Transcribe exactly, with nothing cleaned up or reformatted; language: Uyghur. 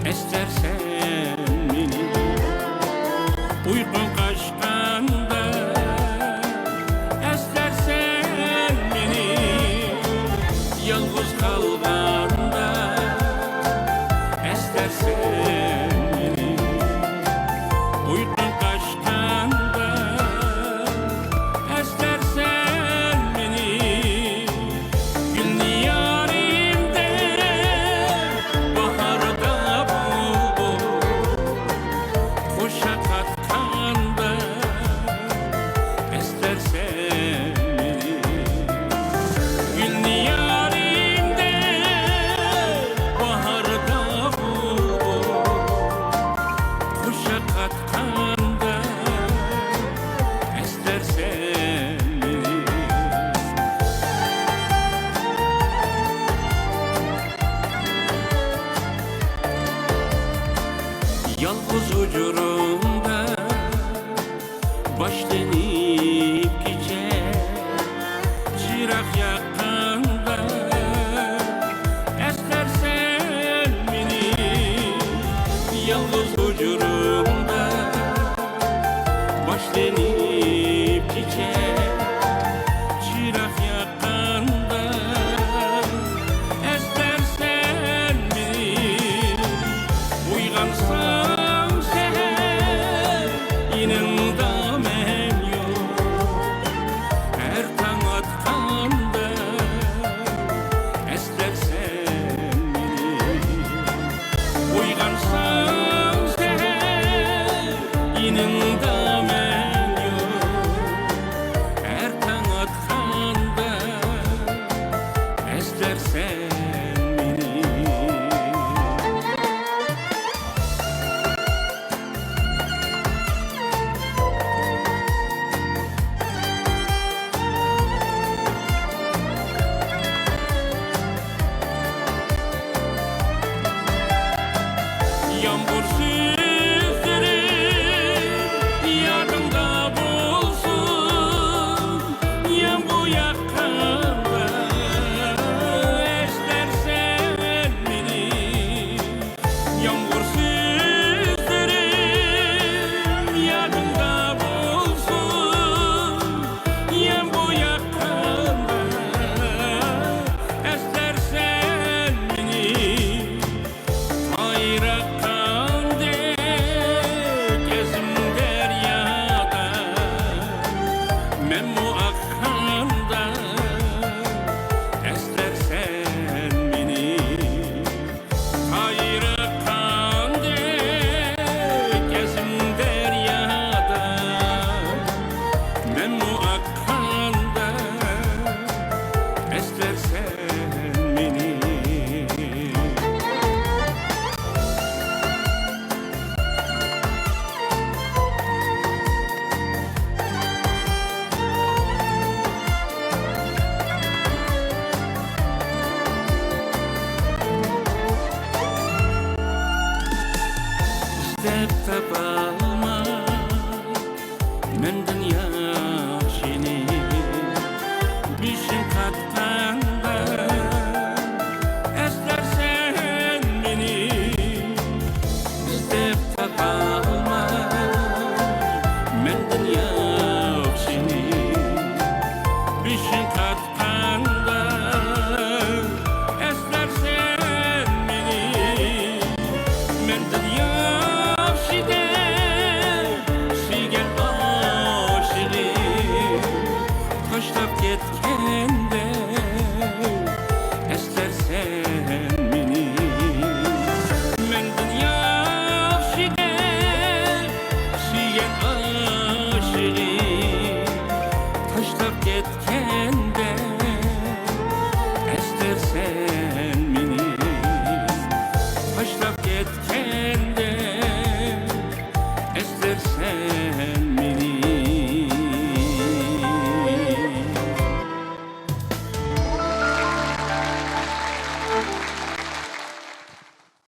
ئەسلەرسەن مېنى، ئۇيقۇڭ قاچقاندا، ئەسلەرسەن مېنى، يالغۇز قالغاندا، ئەسلەرسەن مېنى، ئۇيقۇڭ قاچقاندا، ئەسلەرسەن مېنى. گۈلنى يارىمدەك باھاردا بۇلبۇل قوشاق ئاتقاندا، ئەسلەرسەن مېنى. گۈلنى يارىمدەك باھاردا بۇلبۇل قوشاق ئاتقاندا، ئەسلەرسەن مېنى. يالغۇز ھۇجرامدا باشلىنىپ كېچە، چىراغ ياققاندا، ئەسلەرسەن مېنى. يالغۇز ھۇجرامدا باشلىنىپ كېچە، چىراغ ياققاندا، ئەسلەرسەن مېنى. ئويغانسام سەھەر، يېنىڭدا مەن يوق. ھەر تاڭ ئاتقاندا، ئەسلەرسەن مېنى. ئويغانسام سەھەر، يېنىڭدا مەن يوق. ھەر تاڭ ئاتقاندا، ئەسلەرسەن مېنى. يامغۇر سۆزلىرىم يادىڭدا بولسۇن، يامغۇر ياغقاندا ئەسلەرسەن مېنى. يامغۇر سۆزلىرىم يادىڭدا بولسۇن، يامغۇر ياغقاندا ئەسلەرسەن مېنى. تايىر ئاققاندەك ئەزىم دەريادا، مەنمۇ ئاققاندا ئەسلەرسەن مېنى. تايىر ئاققاندەك ئەزىم دەريادا، مەنمۇ ئاققاندا ئەسلەرسەن مېنى. ئىزدەپ تاپالماي مەن دۇنيا